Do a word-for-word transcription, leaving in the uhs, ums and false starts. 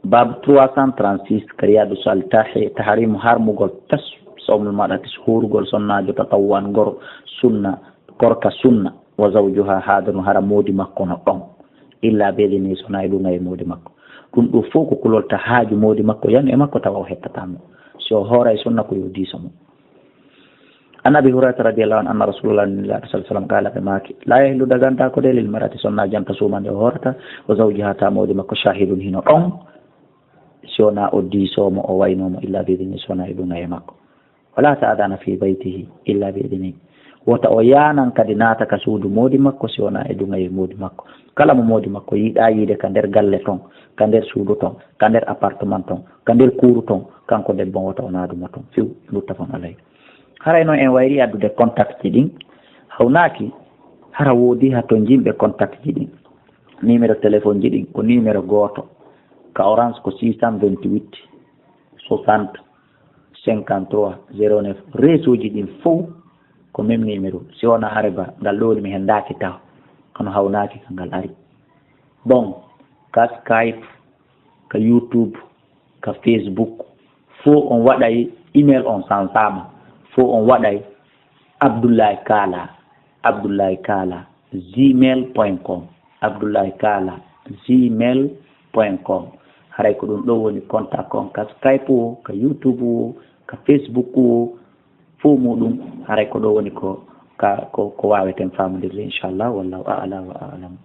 Bab trois cent trente-six, ka Riyadu Salitahi, taharimu harmugol tas sawmul mar'ati, horugol sonnaajo tatawwan gor sunna, korka sunna, wa zawjuha hadirun, hara moodi makko no ɗon, illa bi idnihi, so na e ɗuŋa e moodi makko. Ɗum ɗo fof ko kulol ta haaju moodi makko yan e makko tawa o hettata mo. Si o hooray sunna ko yo diiso mo. An Abi Hurairata radiyallahu anhu anna Rasulullah sallallahu alaihi wasallam qala, ɓe maaki, la yahillu, dagantaako de, lil mar'ati, sonna janta suumande o hoorata, wa zawjiha, ta moodi makko, shahidun, hino ɗon, si wona o diisoo mo, o waynoo mo, illa bi idnihi, si wona e ɗuŋa e makko. Wala ta'dana fi baytihi illa bi idnihi. Wota o yaanan kadi naata ka suudu moodi makko si wona e ɗuŋa e moodi makko. Kala mo moodi makko yiɗaa yiide ka nder galle ton, ka nder suudu ton, ka nder appartement ton, ka nder kuuru ton, kanko debbo on wota o naadu mo ton. Few, muttafaqun alayhi. Haray noon en wayri addude contact ji ɗin, hawnaaki hara woodi ha ton jimɓe contact ji ɗin. Numéro téléphone ji ɗin ko numéro gooto. Ka Orange ko six cent vingt-huit soixante cinquante-trois zéro neuf. Réseau ji ɗin fow ko même numéro. Si wona hare ba, ngal ɗo woni mi hendaaki taw. Kono hawnaaki ka ngal ari. Bon, ka Skype, ka YouTube, ka Facebook, fow on waɗay email on sansaama. Fow on waɗay Abdullahi Kala, Abdullahi Kala, gmail point com, Abdullahi Kala, gmail point com. Haray ko ɗum ɗo woni contact on ka Skype o, ka YouTube o, ka Facebook o, fow muɗum haray ko ɗo woni ko, ka, ko, ko waaweten faamondirde, inchallah. Wallahu a'la wa a'lam.